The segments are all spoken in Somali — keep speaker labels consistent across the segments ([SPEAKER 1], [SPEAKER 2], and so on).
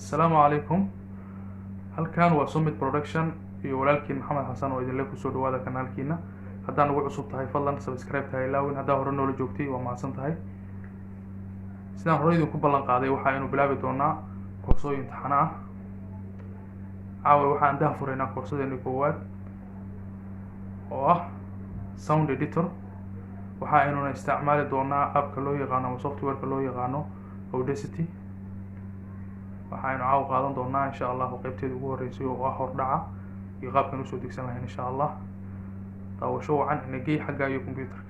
[SPEAKER 1] Asalaamu calaykum. Halkan waa Summit Production iyo walaalkiin Maxamed Xasan oo idinle. Kusoo dhawaada kanaalkiina. Haddaan ugu cusub tahay, fadlan subscribe tahay ilaawin. Haddaa hore noola joogtay, waa mahadsan tahay. Sidaan hore idinku ballan qaaday, waxa aynu bilaabi doonaa koorsooyin taxano ah. Caawa waxaan daha furaynaa koorsadeeni koowaad oo ah sound editor. Waxa aynuna isticmaali doonaa appka loo yaqaano ama softwareka loo yaqaano Audacity. Waxa aynu caawa qaadan doonaa, insha Allahu, qeybteeda ugu horeysay oo ah hordhaca iyo qaabkan usoo degsan lahayn, insha Allah. Daawasho wacan. Inagey xagga iyo computerka.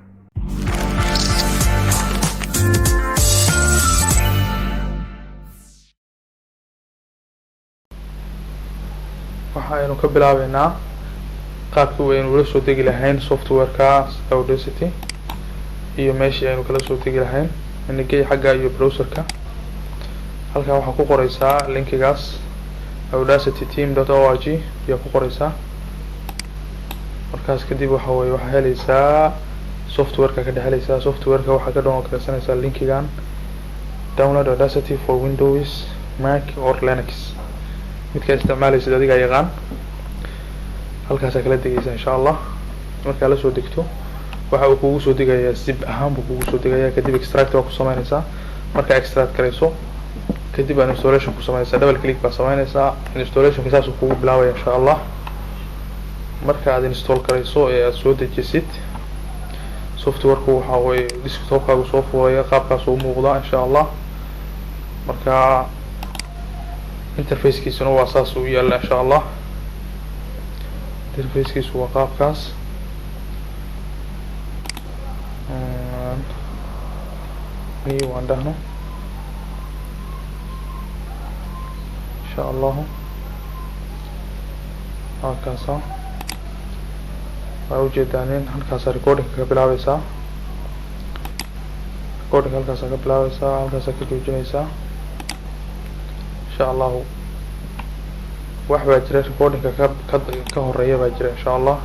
[SPEAKER 1] Waxa aynu ka bilaabeynaa qaabkii aynu ula soo degi lahayn softwareka Audacity iyo meeshii aynu kala soo degi lahayn. Inagey xagga iyo browserka. Halkan waxaa ku qoreysaa linkigaas, audacityteam.org ayaa ku qoreysaa. Markaas kadib waxa weye waxaa heleysaa softwareka, ka dhex heleysaa softwareka. Waxaa ka download gareysanaysaa linkigan, download Audacity for Windows, Mac or Linux. Midkaa isticmaaleysid adigaa yaqaan. Halkaasaa kala degeysa, insha Allah. Markaa lasoo degto, waxa uu kugu soo degayaa zip ahaan buu kugu soo degayaa. Kadib extract waa ku sameyneysaa. Markaa extract gareyso kadib aa installation ku sameyneysaa, double click baa sameyneysaa. Installationka saasuu kugu bilaabaya, insha Allah. Marka aad install gareyso ee aada soo dejisid softwareku, waxa weye desktopkaagu soo fuuraya, qaabkaas u muuqdaa, insha Allah. Marka interfacekiisuna waa saas u yaalla, insha Allah. Interfacekiisu waa qaabkaas. New aan dhahno, insha Allahu. Halkaasa waa ujeedaa nin halkaasa recordingka ka bilaabeysaa. Recording halkaasa ka bilaabeysaa, halkaasa ka joojineysaa, insha Allahu. Wax baa jira recordingka ka horeeya baa jira, insha Allah.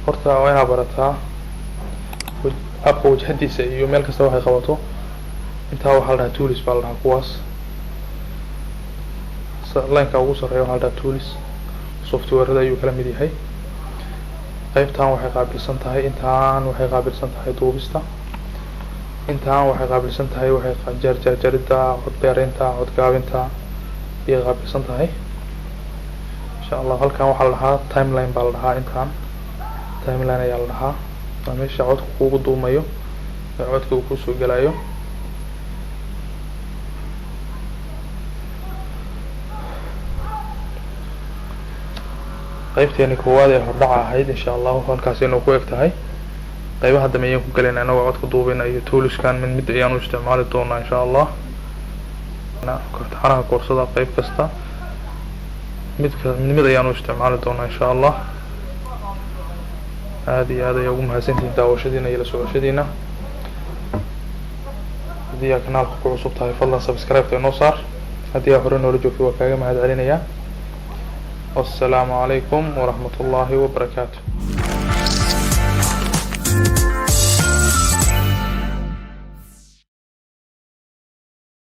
[SPEAKER 1] Horta waa inaad barataa appka wajhadiisa iyo meel kasta waxay qabato. Intaa waxaa la dhahaa tools baa la dhahaa. Kuwaas lineka ugu sarreeya waxaa la dhahaa tools. Softwarada ayuu kala mid yahay. Qeybtan waxay qaabilsan tahay, intaan waxay qaabilsan tahay duubista, intaan waxay qaabilsan tahay waxay jarjarjaridda, cod dheereynta, cod gaabinta ayay qaabilsan tahay, insha Allah. Halkan waxaa la dhahaa timeline baa la dhahaa. Intaan timeline ayaa la dhahaa. Waa meesha codka kugu duumayo ee codka uu kusoo gelayo. Qeybteeni koowaad ee hordhaca ahayd, insha Allahu, halkaas inuu ku eg tahay. Qeybaha dambe ayaan ku gelayna inagoo codka duubeyna iyo toolskan mid mid ayaan u isticmaali doonaa, insha Allah. Taxanaha koorsada qeyb kasta midka mid mid ayaan u isticmaali doonaa, insha Allah. Aada iyo aad ayaa ugu mahadsantihiin daawashadiina iyo la socoshadiina. Haddii aa kanaalka ku cusub tahay, fadlan subscribe-ta inoo saar. Haddii aa hore noola joogtay, waa kaaga mahad celinayaa. Wassalaamu calaykum waraxmat ullahi wabarakaatu.